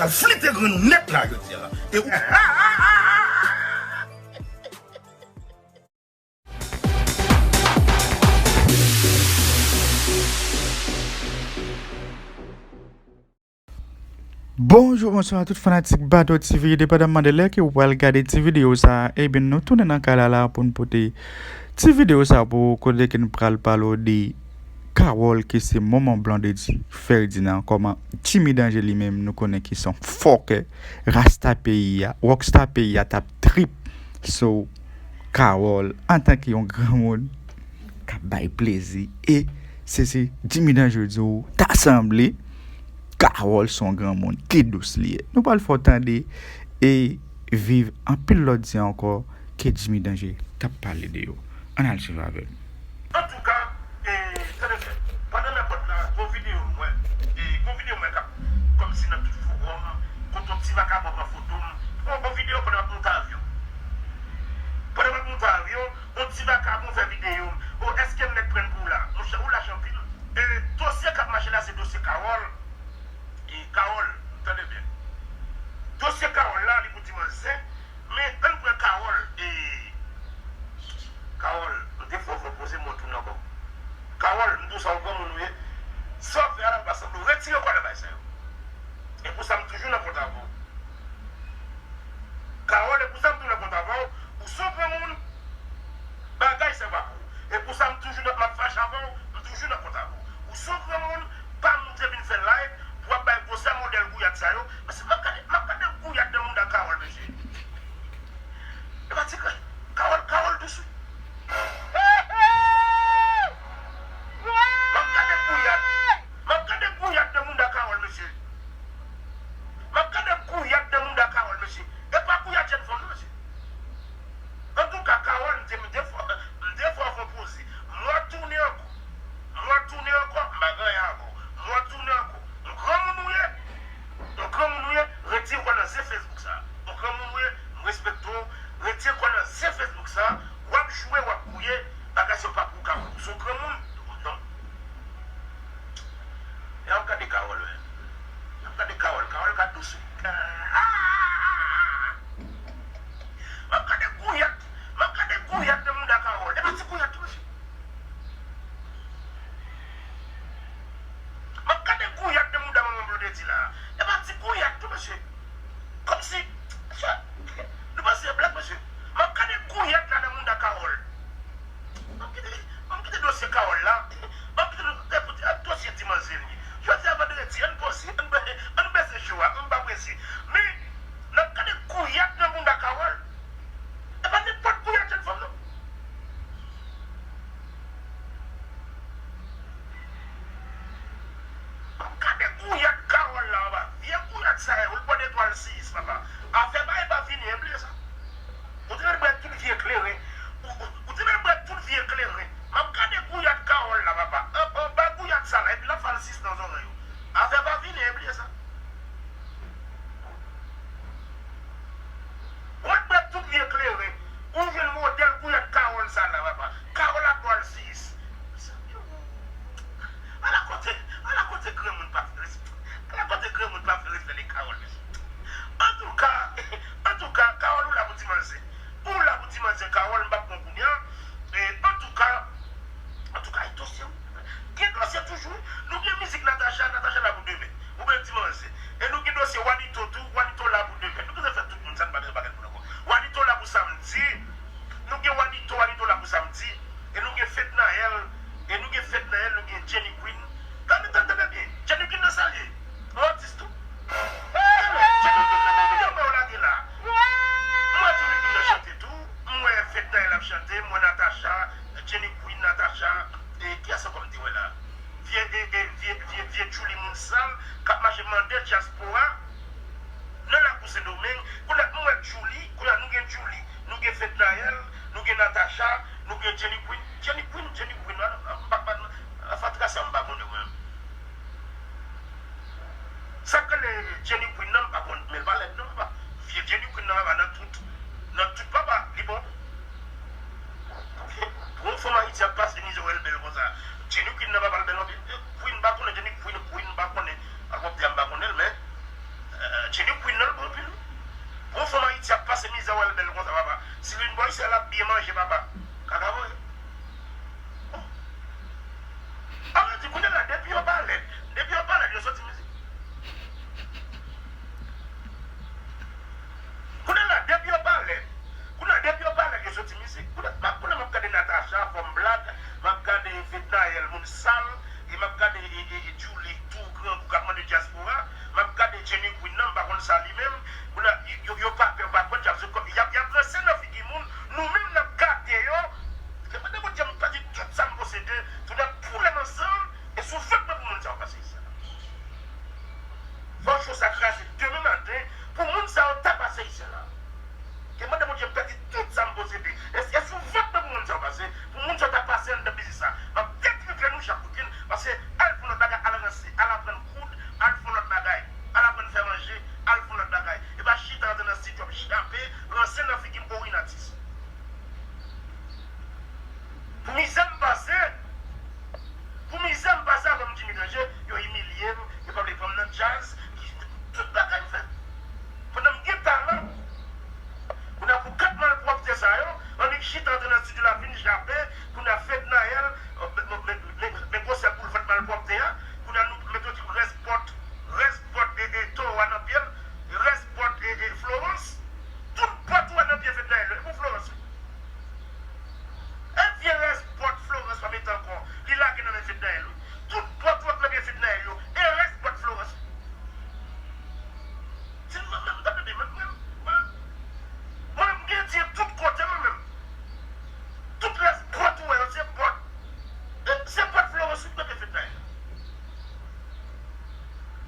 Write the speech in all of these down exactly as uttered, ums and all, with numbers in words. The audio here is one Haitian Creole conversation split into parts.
Al flite grenn ou nèt la jodi a. E ou Bonjou, bonswa a tout fanatik Bato T V, depandaman de lè ke w pral gade ti videyo sa a, ebyen nou tounen nan kay la la pou n pote ti videyo sa a pou ou, kote ke n pral pale w de Carole ki se manman Blondedy Ferdinand, kòman Jimmy Danger li menm nou konnen ki se yon fòkè, rasta peyi a, rockstar peyi a t ap trip sou Carole antanke yon granmoun k ap bay plezi e se, se Jimmy Danger di w ta sanble Carole se yon granmoun ki dous li ye. Nou pral fè w tande e viv anpil lòt di ankò ke Jimmy Danger t ap pale de yo. Ann al swiv avè m. Antouka, e, tande byen, pandan m nan pòt la, gon videyo m wè, e, gon videyo m wè k ap kòmsi nan tout fowòm, kote yon ti vakabon pran foto m, gon, gon videyo pandan m ap moute avyon. Pandan m ap moute avyon, yon ti vakabon fè videyo m, o èske m mèt pran l pou w la? Monchè, ou lach anpil. E, dosye k ap mache la se dosye Carole. E, Carole, tande byen. Dosye Carole la, li pou ti manzè, men ann pran Carole, e, Carole, m te fè w fè w poze m wè w tounen ankò. Carole, m di w sa yon granmoun ou ye. Sa w fè a la pa sanble w. Retire kò nan bagay sa yo. E pou sa m toujou nan kont avè w. Carole, e pou sa m toujou nan kont avè w. Ou se yon granmoun. Bagay sa yo pa pou ou. E pou sa m toujou nan, m ap fache avè w, m toujou nan kont avè w. Ou se yon granmoun, pa montre vin fè live pou w ap bay gwosè modèl gouyad sa yo. Paske m ap gade, m ap gade gouyad nan mouda Carole, mesye. E pa ti kre, Carole, Carole dous wi. M ap gade gouyad, m ap gade gouyad nan mouda Carole, mesye. M ap gade gouyad nan mouda Carole, mesye. E pa gouyad jèn fanm non, mesye. Antouka, Carole, m te, m te fè, m te fè w fè w poze. M wè w tounen ankò. M wè w tounen ankò, m pa gen anyen avè w. M wè w tounen ankò. Yon granmoun ou ye. Yon granmoun ou ye, retire kò nan zye Facebook sa. Yon granmoun ou ye, m respekte w. Retire kò nan zye Facebook sa. W ap joure, w ap gouye. Bagay sa yo pa pou ou, Carole. Ou se yon granmoun. Non. E w ap gade Carole, wi. W ap gade Carole. Carole ka dous wi. M ap gade gouyad, m ap gade gouyad nan mouda Carole. E pa ti gouyad tou, mesye. M ap gade gouyad nan mouda manman Blondedy la. E pa ti gouyad tou, mesye. Kòmsi, mesye, nou panse se blag, mesye. M ap gade gouyad la nan mouda Carole. M ap kite, m ap kite dosye Carole la. M ap kite dosye ti manzè li. Jodi a vandredi, ann poze, ann, ann bese cho a, ann pa prese. Men, n ap gade gouyad nan mouda Carole. E pa nenpòt gouyad jèn fanm non. M ap gade gouyad Carole la, papa. Vye gouyad sa yo, li pran etwal sis, papa. Afè bagay pa fini, bliye sa. Ou te mèt bwè tout vye kleren. Ou, ou, ou te mèt bwè tout vye kleren. M ap gade gouyad Carole la, papa. An, anba gouyad sa la, epi l ap fè l sis nan zòrèy ou. Afè pa fini, bliye sa. Ou mèt bwè tout vye kleren. Ou jwenn modèl gouyad Carole sa la, papa. Carole ap bwè l sis. Ala kote, ala kote granmoun pa fè respè. Ala kote granmoun pa fè respè de Carole, mesye. Antouka, antouka, Carole ou la pou ti manzè. Ou la pou ti manzè, Carole, m p ap pran kounye a. E, antouka, antouka, e dosye wi. Gen dosye toujou. Nou gen mizik Natacha, Natacha la pou demen. Ou byen ti manzè. E nou gen dosye Wanito tou, Wanito la pou demen. Nou bezwen fè tout moun sa, n pa bezwen bagay moun ankò. Wanito la pou samdi. Nou gen Wanito, Wanito la pou samdi. E nou gen Fednaelle. E nou gen Fednaelle, nou gen Jenny Queen. Tande, tande, tande byen. Jenny Queen nan sa l ye? Yon atis tou. Jenny Queen nan men videyo mwen yo lage la. M wè Jenny Queen nan chante tou. M wè Fednaelle ap chante. M wè Natacha, Jenny Queen, Natacha. E kiyès ankò m te wè la? Vye, e, e, vye, vye, vye Djouly moun sal k ap mache mande dyaspora nan lakou Sendomeng. Kounye a m wè Djouly, kounye a nou gen Djouly, nou gen Fednaelle, nou gen Natacha, nou gen Jenny Queen. Jenny Queen, Jenny Queen, an, an, m pa, pa, an, fatra sa m pa konnen mwen. Sa k rele Jenny Queen nan, m pa konn, men l pa lèd non, papa. Vye Jenny Queen nan, papa, nan tout, nan tout, papa, li bon. Pou yon fanm Ayiti ap pase mizè, wè l bèl konsa. Jenny Queen nan, papa, l bèl anpil. Queen, m pa konnen, Jenny Queen, Queen, m pa konnen. Al wè w ap di a m pa konnen l, men, euh, Che papa. Kaka voye. Bon. An vle di, kounye a la, depi yo pa lèd, depi yo pa lèd, yo soti mizik. Kounye a la, depi yo pa lèd, kounye a, depi yo pa lèd, yo soti mizik. Kounye a, m ap, kounye a, m ap gade Natacha, fanm blad, m ap gade Fednaelle, moun sal, e m ap gade, e, e, e Djouly, tou grangou k ap mande dyaspora, m ap gade Jenny Queen nan, m pa konn sa li menm. Kounye a, yo, yo pa pè, yo pa pran djab sou kò, y ap, y ap ranse nan figi moun, nou menm n ap gate yo. Ke mande Bondye m pèdi tout sa m posede, tout nèt pou lè m ansanm, e sou vant mwen pou moun sa yo pase isit la. Fò cho sa kraze demen maten, pou moun sa yo ta pase isit la. Ke mande Bondye m pèdi tout sa m posede, e, e sou vant mwen pou moun sa yo pase, pou moun sa yo ta pase anndan biznis la. M ap detripye nou chak weekend, paske al fè yon lòt bagay, al ranse, al aprann koud, al fè yon lòt bagay, al aprann fè manje, al fè yon lòt bagay. E pa chita antre nan estidyo ap chape, ranse nan figi m, o wi n atis. Pou mizè m pase, pou mizè m pase avè m Jimmy Danger, yo imilye m, yo pa vle pran m nan djaz, tout bagay m fè. Pandan m gen talan, kounye a pou kat malpwòpte sa yo, annik chita antre nan estidyo la vin jape, kounye a Fednaelle, men, men, men, men, men gwosè boul vant malpwòpte a, kounye a nou mete yon ti rès bòt, rès bòt e, e towo a nan pye l, rès bòt e, e Florence, tout bòt ou wè nan pye Fednaelle yo, e pou Florence wi. E vye rès bòt Florence pa mete ankò, li lage nan men Fednaelle wi. Tout bòt ou wè k nan pye Fednaelle yo, e rès bòt Florence wi. Di mwen menm, tande byen, mwen, mwen, mwen, mwen, m gen dye tout kote mwen menm. Tout rès bòt ou wè yo, se bòt, e, se bòt Florence wi k nan pye Fednaelle.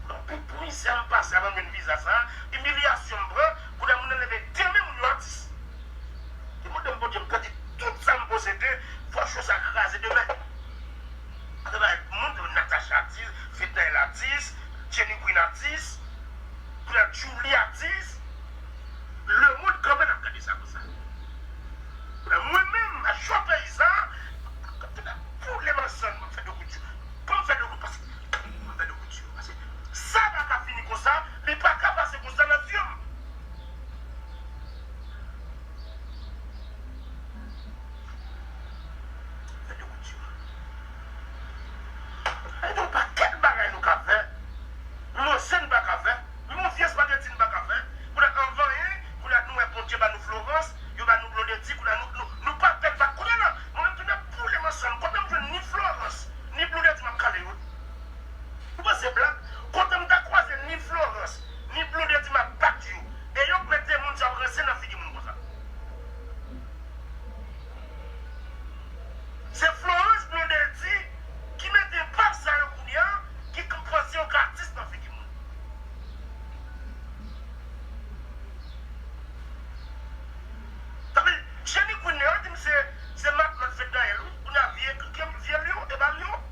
Pou, pou mizè m pase avan m jwenn viza sa, imilyasyon m pran, kounye a moun nan leve demen moun yo atis. Li mande m, Bondye, m pèdi tout sa m posede, fò cho sa kraze demen. Atè bay moun, Natacha atis, Fednaelle atis, Jenny Queen atis, kounye a Djouly atis. Lemonn kanpe n ap gade sa konsa. Mwen menm, a cho peyi sa, pou lè m ansanm, m ap fè de kouti. Pou m fè de kouti, paske m ap fè de kouti. Paske sa pa ka fini konsa, li pa ka pase konsa nan zye m. Fè de kouti. Gen yon pakèt bagay nou ka fè. Menm yon zen n pa ka fè. Menm yon vye espageti n pa ka fè. Kounye a anvan, kounye a nou wè Bondye ba nou Florence, yo ba nou Blondedy, kounye a nou, nou, nou pa pè, pa kounye a la. Mwen menm tou n ap boule m ansanm. Kote m jwenn ni Florence, ni Blondedy m ap kale yo. Ou panse blag? Kote m ta kwaze ni Florence, ni Blondedy m ap bat yo. E yo k mete moun sa yo ranse nan figi moun konsa. Se Florence Blondedy ki mete baf sa yo kounye a, ki k panse yo ka atis nan figi moun. Tanpri, Jenny Queen yo di m se, se matlòt Fednaelle wi. Kounye a vye, vye lyon, e pa lyon.